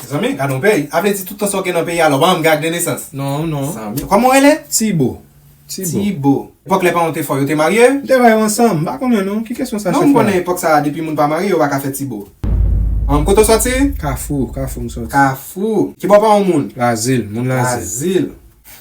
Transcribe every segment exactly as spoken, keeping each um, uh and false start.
Zanmi, gade yon peyi. A vle di tout tan sa w gen nan peyi a la, w pa menm gen ak de nesans. Non, non. Zanmi, kòman w rele? Tibo. Tibo. Tibo. Epòk lè paran w te fè w, yo te marye? M te marye ansanm. M pa konnen non. Ki kesyon sa, chèf la? Non, m konnen epòk sa a, depi moun pa marye, yo pa ka fè Tibo. Ann, kote w sòti? Kafou, Kafou m sòti. Kafou. Ki bò paran w moun? Lazil, moun Lazil. Lazil.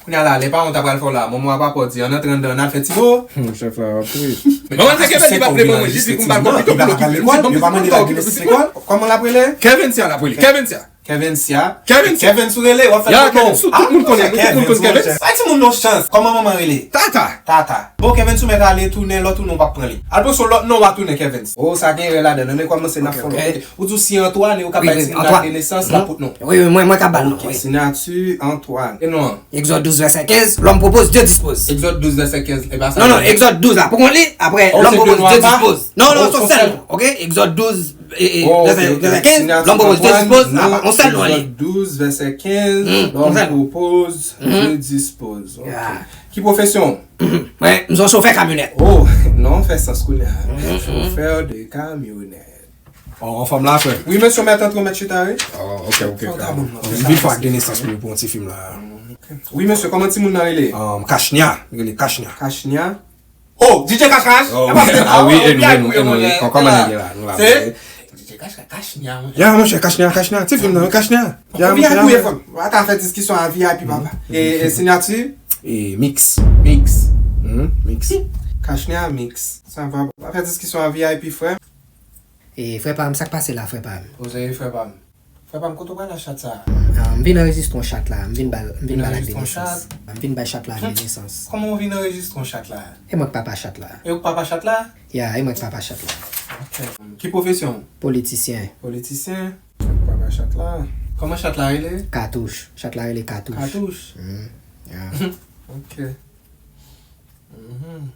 Kounye a la, lè paran w ta pral fè w la, manman w a papa w di, ann antre anndan, ann al fè Tibo. Hmm, chèf la, w ap ri. Manman l te kenbe l, li pa vle ban mwen, jis li pou m ba l kòb pito pou l okipe pitit mwen, pou l ta okipe pitit mwen. Kòman l ap rele? Kevensia l ap rele, Kevensia. Kevensia. Kevensia. Kevens ou rele, w ap fè. Ya, Kevens, tout moun konnen, tout moun konn Kevens. Bay timoun nan chans. Kòman manman rele? Tata. Tata. Bon, Kevens ou mèt ale tounen, lòt ou non p ap pran li. Al pran yon lòt non, w a tounen, Kevens. Oh, sa gen erè ladan l. Ann rekòmanse, n ap fè yon lòt kote. Ou di w si Antoine, ou ka bay timoun nan de nesans, l ap pot non. Wi, wi, mwen, mwen ka ba l non. Ok, wi. Siyati Antoine. E non an? Exode douze, verset quinze, l'homme propose, Dieu dispose. Exode douz, vèsè kenz, e pa sa. Non, non, Exode douze la. Pou konn li, apre, oh, l'homme propose, Dieu dispose. Non, non, se yon sèl non. Ok, Exode douze, e, e, vèsè kenz, l'homme propose, Dieu dispose. Apa, yon sèl non li. Exode douze, vèsè kenz, l'homme propose, Dieu dispose. Ok. Ki pwofesyon w? Mwen, m se yon chofè kamyonèt. Oh, non, fè sans kounye a. Chauffeur de camionnette. Oh, anfòm la, frè. Wi, mesye, mèt antre, mèt chita, wi. Oh, ok, ok, frè. Fò w ta bon, non, m vin fò ak de nesans pou, pou yon ti fim la. Ok. Wi, mesye, kòman timoun nan rele? Um, Kachnya. Li rele Kachnya. Kachnya. Oh, D J Cash Cash? Oh, ah wi, e nou, e nou, e nou, e nou, kòman nèg la, nou la. Se D J Cash Cash, Kachnya, wi. Ya, monchè, Kachnya, Kachnya, ti fim nan, Kachnya. Ya, monchè, ya. Ou pa ka fè diskisyon a V I P, papa. E, e siyati? E Mix. Mix. Mhm, Mix. Kachnya Mix. Sa va, pa fè diskisyon a V I P, frè. E frè pa m, sa k pase la, frè pa m? Koze, frè pa m. Frè pa m, kote w pral ak chat sa a? Ah, m vin anrejistre yon chat la, m vin ba l, m vin ba l ak de nesans. M vin bay chat la de nesans. Kòman w vin anrejistre yon chat la? E mwen k papa chat la. E w k papa chat la? Ya, e mwen k papa chat la. Ok. Ki pwofesyon w? Politisyen. Politisyen? Ou k papa chat la. Kòman chat la rele? Katouch. Chat la rele Katouch. Katouch? Mhm. Ya. Ok. Mhm.